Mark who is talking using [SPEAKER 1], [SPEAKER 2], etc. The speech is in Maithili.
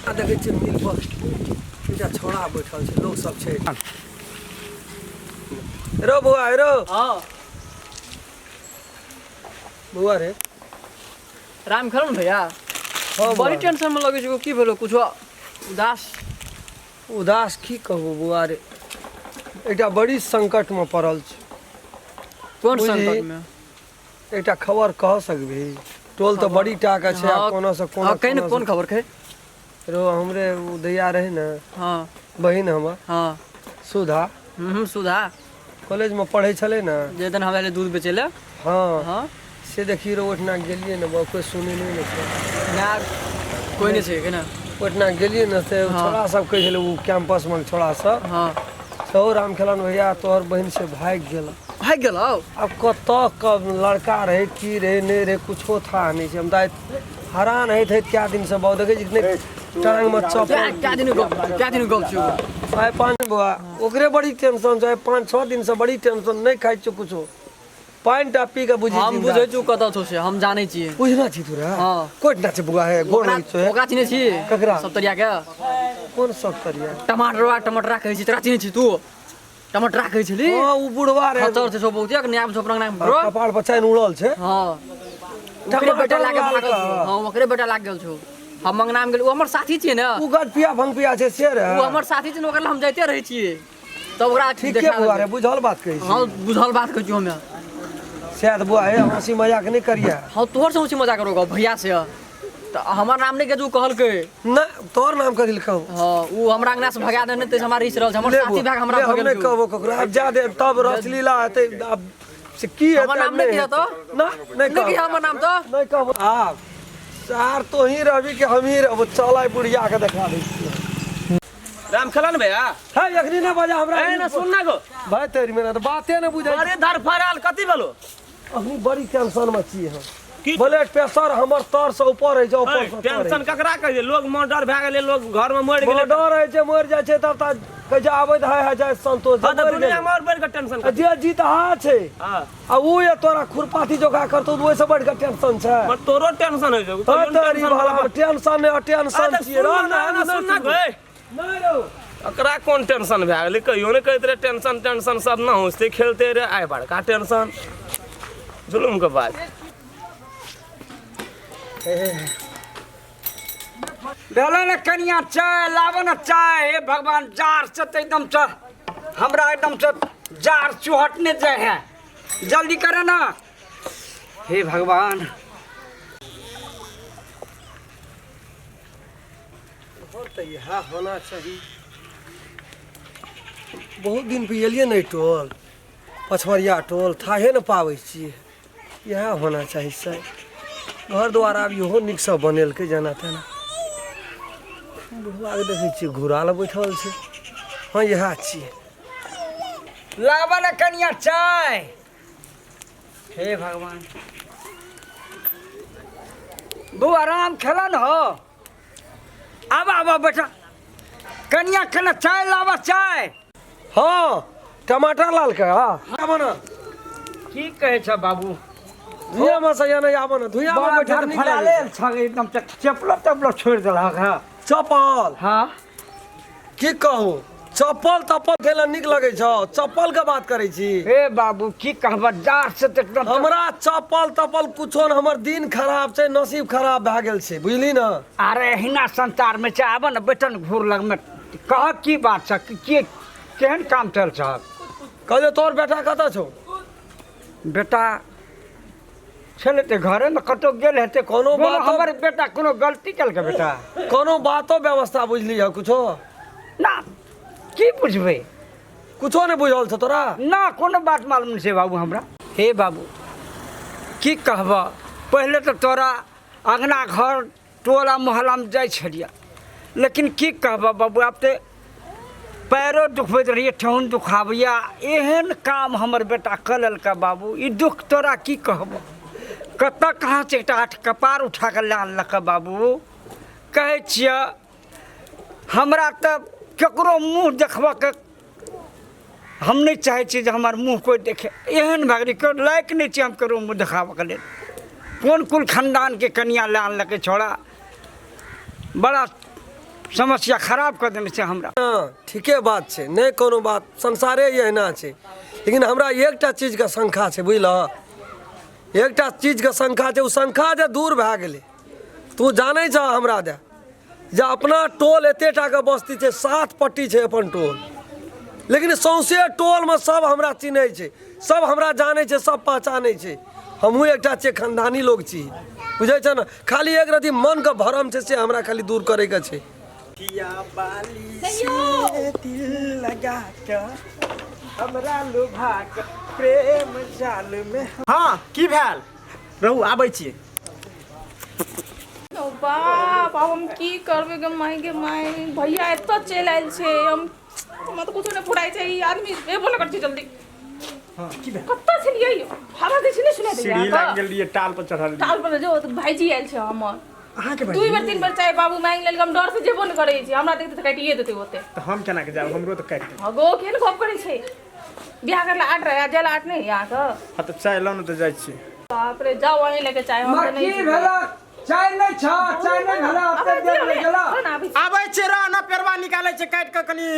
[SPEAKER 1] आ देखै छियै मिल पर एकटा छौड़ा बैठल छै लोक सब छै रो बौआ रो।
[SPEAKER 2] हाँ।
[SPEAKER 1] बौआ रे।
[SPEAKER 2] राम खेलो ने भैया।
[SPEAKER 1] हाँ।
[SPEAKER 2] बड़ी
[SPEAKER 1] बौआ।
[SPEAKER 2] टेंशन में लगे छै, की भेलो? कुछो उदास।
[SPEAKER 1] उदास की कहबो बौआ रे, एकटा बड़ी संकटमे पड़ल छै।
[SPEAKER 2] कोन
[SPEAKER 1] बुझी।
[SPEAKER 2] संकट में?
[SPEAKER 1] एकटा खबर कह सकबही? टोल तऽ बड़ी टा के छै आ
[SPEAKER 2] हाँ,
[SPEAKER 1] कोनो से कोनो
[SPEAKER 2] हाँ, कहि ने।
[SPEAKER 1] कोनो
[SPEAKER 2] कोन
[SPEAKER 1] से-
[SPEAKER 2] खबर के?
[SPEAKER 1] रो हमरे ओ दैया रहै ने।
[SPEAKER 2] हाँ।
[SPEAKER 1] बहिन हमर।
[SPEAKER 2] हाँ।
[SPEAKER 1] सुधा।
[SPEAKER 2] सुधा।
[SPEAKER 1] कॉलेजमे पढ़ै छलै ने।
[SPEAKER 2] जे दिन हम एले दूध बेचै ले।
[SPEAKER 1] हाँ।
[SPEAKER 2] हाँ।
[SPEAKER 1] से देखी रो, ओहिठिना गेलियै ने बा, कोइ सुनै नहि ने छै।
[SPEAKER 2] ना, कोई नहीं छै के ना।
[SPEAKER 1] ओहिठिना गेलियै ने से
[SPEAKER 2] हाँ।
[SPEAKER 1] छोड़ा सब कहै छलै, ओ कैंपसमे छोड़ा सब।
[SPEAKER 2] हाँ।
[SPEAKER 1] से हौ रामखेलावन भैया, तोहर बहिन से भागि गेल।
[SPEAKER 2] भागि गेल?
[SPEAKER 1] आब कतऽ कब लड़का रहै, की रहै, नहि रहै, कुछो था नहि छै। हम तऽ आइ हरान होइत होइत कए दिनसँ बहुत देखै छी नहि टाङ्गमे चप्पल।
[SPEAKER 2] क्या दिन गप, क्या दिन गप छौ?
[SPEAKER 1] आइ पाँच बौआ, ओकरे बड़ी टेंशन छै। आइ 5-6 दिनसँ बड़ी टेंशन, नहि खाइ छियौ कुछो, पानि टा पी कऽ बुझी।
[SPEAKER 2] हम बुझै छु कतऽ छौ से हम जानै छियै।
[SPEAKER 1] बुझना छी तोरा?
[SPEAKER 2] हाँ।
[SPEAKER 1] कोइठना छै बौआ? हे गोर
[SPEAKER 2] ओकरा
[SPEAKER 1] लगै छौ हे।
[SPEAKER 2] ओकरा चिन्है छी?
[SPEAKER 1] ककरा?
[SPEAKER 2] सप्तरिया के।
[SPEAKER 1] कोन सब तरिया?
[SPEAKER 2] टमाटरवा, टमाटरा कहै छी, तोरा चिन्है छी तू? टमाटरा कहै छली।
[SPEAKER 1] हाँ, ओ बुढ़वा रे।
[SPEAKER 2] खचर छै सब बहुत, एक नाम छौ अपना नाम ब्रो।
[SPEAKER 1] कपाड़ पर चाइन उड़ल छै।
[SPEAKER 2] हाँ, ओकरे बेटा
[SPEAKER 1] टमाटर
[SPEAKER 2] लागे
[SPEAKER 1] लाल
[SPEAKER 2] भागल
[SPEAKER 1] का।
[SPEAKER 2] छौ। हाँ, ओकरे बेटा लाग गेल छौ। हम मंगनाम गेल, ओ हमर साथी छियै ने।
[SPEAKER 1] ओ गटपिया भंगपिया छै से रे?
[SPEAKER 2] ओ हमर साथी छै ने, ओकरा लग हम जाइते रहै छियै, तब ओकरा
[SPEAKER 1] ठीके
[SPEAKER 2] देखा
[SPEAKER 1] बौआ रे।
[SPEAKER 2] देलकै।
[SPEAKER 1] बुझल बात कहै छी।
[SPEAKER 2] हाँ, बुझल बात कहै छियौ हमे।
[SPEAKER 1] सएह तऽ बौआ हे, हँसी मजाक नहि करिया।
[SPEAKER 2] हाँ, तोहर से हँसी मजाक करो भैया से तऽ हमर नाम नहि गेजू कहलकै।
[SPEAKER 1] नहि, तोहर नाम कथी लए कहू?
[SPEAKER 2] हाँ, ओ हमरा अंगना से भगा देने तऽ हमरा रिस रहल छै, हमर
[SPEAKER 1] ले
[SPEAKER 2] साथी
[SPEAKER 1] बौआ,
[SPEAKER 2] भाग हमरा
[SPEAKER 1] ले, हम
[SPEAKER 2] भगेल
[SPEAKER 1] नहि
[SPEAKER 2] छौ।
[SPEAKER 1] कहबो ककरो। आब जा दे, तब रसलीला हेतै आब से की हेतै।
[SPEAKER 2] हमर नाम नहि
[SPEAKER 1] हेतै।
[SPEAKER 2] किया तऽ?
[SPEAKER 1] ना, नहि
[SPEAKER 2] नहि
[SPEAKER 1] कहब।
[SPEAKER 2] किया हमर नाम तऽ?
[SPEAKER 1] नहि कहबो। आब सार तोही रहबी कि हमही रहबो? चल, आइ बुढ़िया के देखा दै छियै।
[SPEAKER 3] राम खेलन भैया।
[SPEAKER 1] है, एखनी नहि बजा हमरा।
[SPEAKER 3] ए ना, सुन ना गो।
[SPEAKER 1] भाई तेरी मेरा तऽ बाते नहि बुझै।
[SPEAKER 3] अरे धरफड़ाल कथी भेलो?
[SPEAKER 1] अखनी बड़ी टेंशन में छी हम।
[SPEAKER 3] की?
[SPEAKER 1] ब्लड प्रेशर हमर तर से ऊपर होइ छै, ऊपर से तर।
[SPEAKER 3] टेंशन ककरा कहै छै? लोग मर्डर भए गेलै, लोग घर में मरि गेलै।
[SPEAKER 1] मर्डर होइ छै, मरि जाइ छै, तब तऽ कहै छै आबैत हाय हाय जाइ संतोष।
[SPEAKER 3] हाँ, तऽ
[SPEAKER 1] मरि
[SPEAKER 3] दुनिया
[SPEAKER 1] गेलै।
[SPEAKER 3] में और बढ़ि कऽ टेंशन।
[SPEAKER 1] आ जे जीतहा छै
[SPEAKER 3] हाँ।
[SPEAKER 1] आ उ ये तोरा खुरपाती जोका करतौ, तऽ ओहिसँ बढ़ि कऽ टेंशन छै।
[SPEAKER 3] पर तोरो टेंशन होइ छौ।
[SPEAKER 1] हँ, तोरी भला, टेंशन नहि, टेंशन छियै।
[SPEAKER 3] सुन ना, ना, सुन ना गै।
[SPEAKER 1] नहि रौ।
[SPEAKER 3] एकरा कोन टेंशन भए गेलै? कहियो नहि कहैत रहै टेंशन टेंशन सब न हँसते खेलते रहे, आइ बड़का टेंशन, जुलुम के बात।
[SPEAKER 4] भेलै ने कनिया, चाय लाबऽ ने चाय। हे भगवान, जार से तऽ एकदम से हमरा एकदम से जार चुहटने जाइ है। जल्दी करे ना, हे भगवान।
[SPEAKER 1] घर तऽ इएह होना चाही। बहुत दिन पे एलियै ने टोल, पछवरिया टोल, थाहे ने पाबै छियै। इएह होना चाही सर। घर द्वार आब इहो नीकसँ बनेलकै जेना तेना। बुढ़बाके देखै छियै घुरा लए बैठल छै। हँ, इएह छियै।
[SPEAKER 4] लाबऽ ने कनिया चाय। हे भगवान। बौआ राम खेलन हो, आबा आबा बेटा, कनिया कने चाय लाबा चाय।
[SPEAKER 1] हँ, टमाटर लालके। हँ, आबऽ ने।
[SPEAKER 4] की कहै छ बाबू?
[SPEAKER 1] धुइयामे से या नहि, आबऽ ने, धुइयामे बैठल नीक
[SPEAKER 4] फड़ाले
[SPEAKER 1] लागै छै।
[SPEAKER 4] छ एकदम से चपलो तपलो छोड़ि देलहक। हँ।
[SPEAKER 1] चप्पल?
[SPEAKER 4] हाँ।
[SPEAKER 1] की कहू, चप्पल तप्पल खेला नीक लगै छौ? चप्पल के बात करै छी?
[SPEAKER 4] हे बाबू, की कहब, जाड़ से तऽ एकदम
[SPEAKER 1] हमरा चप्पल तप्पल कुछो न, हमर दिन खराब छै, नसीब खराब भए गेल छै, बुझली ने।
[SPEAKER 4] अरे एहिना संसार में छै। आबऽ ने, बैठन घूर लगमे, कह की बात छ, के केहन काम चल छ?
[SPEAKER 1] कहलियौ, तोहर बेटा कतऽ छौ?
[SPEAKER 4] बेटा छलै तऽ घरेमे, कतहु गेल हेतै।
[SPEAKER 1] कोनो बातो-
[SPEAKER 4] हमर बेटा कोनो गलती केलकै बेटा?
[SPEAKER 1] कोनो बातो व्यवस्था बुझली है कुछो?
[SPEAKER 4] ना, की बुझबै?
[SPEAKER 1] कुछो नहि बुझल छौ तोरा?
[SPEAKER 4] ना, कोनो बात मालूम नहि छै बाबू हमरा। हे बाबू, की कहबह, पहिले तऽ तोरा अङ्गना घर टोला मोहल्लामे जाइ छलियै, लेकिन की कहबह बाबू, आब तऽ पैरो दुखबैत रहियै, ठेहुन दुखाबैया। एहन काम हमर बेटा कऽ लेलकै बाबू, ई दुख तोरा की कहबह। कतऽ कहाँसँ एकटा आठ कपार उठा कऽ लए आनलकै बाबू। कहै छियै, हमरा तऽ ककरो मुँह देखबऽके हम नहि चाहै छियै जे हमर मुँह कोइ देखे। एहन भए गेलै, केओ लायक नहि छै हम ककरो मुँह देखाबऽके लेल। कोन कुल खानदानके कनिआँ लए आनलकै छौड़ा, बड़ा समस्या खराब कऽ देने छै हमरा।
[SPEAKER 1] हँ, ठीके बात छै, नहि कोनो बात, संसारे एहिना छै। लेकिन हमरा एकटा चीजके शंका छै, बुझलह? एकटा चीजके शंका छै, ओ शंका जे दूर भए गेलै। तू जानै छह हमरा दए जे अपना टोल एते टाके बस्ती छै, 7 पट्टी छै अपन टोल, लेकिन सौंसे टोलमे सब हमरा चिन्है छै, सब हमरा जानै छै, सब पहचानै छै। हमहूँ एकटा छियै, खानदानी लोग छी, बुझै छ ने? खाली एक रति मनके भरम छै, से हमरा खाली दूर करैके छै।
[SPEAKER 4] किया बाली से दिल लगा के हमरा लोभा के प्रेम जाल में।
[SPEAKER 5] हँ, की भेल? रहू, आबै छी।
[SPEAKER 6] ओ बाप, आब हम की करबै गे माय, गे माय? भैया एतऽ चलि आयल छै। हमरा तऽ कुछो नहि फुराइ छै। ई आदमी एबो नहि करै छै जल्दी।
[SPEAKER 5] हँ, की भेल?
[SPEAKER 6] कतऽ छलियै यौ? हवा दै छै, नहि सुनाइ दैया
[SPEAKER 5] सीढ़ी लागि
[SPEAKER 6] अहाँके?
[SPEAKER 5] गेल रहियै, टाल पर चढ़ल रहियै।
[SPEAKER 6] टाल पर जो तऽ भाईजी आयल छै हमर।
[SPEAKER 5] अहाँके
[SPEAKER 6] दू
[SPEAKER 5] भाईजी?
[SPEAKER 6] बेर 3 बेर चाय बाबू मांगि लेलक। हम डर से जेबो नहि करै छी। हमरा देखते तऽ काटिए देतै ओते।
[SPEAKER 5] तऽ हम केना के जायब? हमरो तऽ काटि देतै।
[SPEAKER 6] हँ गो, केहन गप करै छै? बियाह करला 8 रहै, जाय ला 8 नहि होइया अहाँके?
[SPEAKER 5] हँ, तऽ चाय लऽ ने, तऽ जाइ छी।
[SPEAKER 6] बाप रे, जाउ अहीं लेके चाय, हम तऽ
[SPEAKER 4] की
[SPEAKER 6] नहि जेबै।
[SPEAKER 4] भेलक? चाय नहि छ? चाय नहि भेला?
[SPEAKER 6] आबै
[SPEAKER 4] ओते देर
[SPEAKER 6] छी,
[SPEAKER 4] लागि गेला।
[SPEAKER 6] आबै छी।
[SPEAKER 5] आबै छी, रह ने, पेरवा निकालै छै काटि कऽ कनि।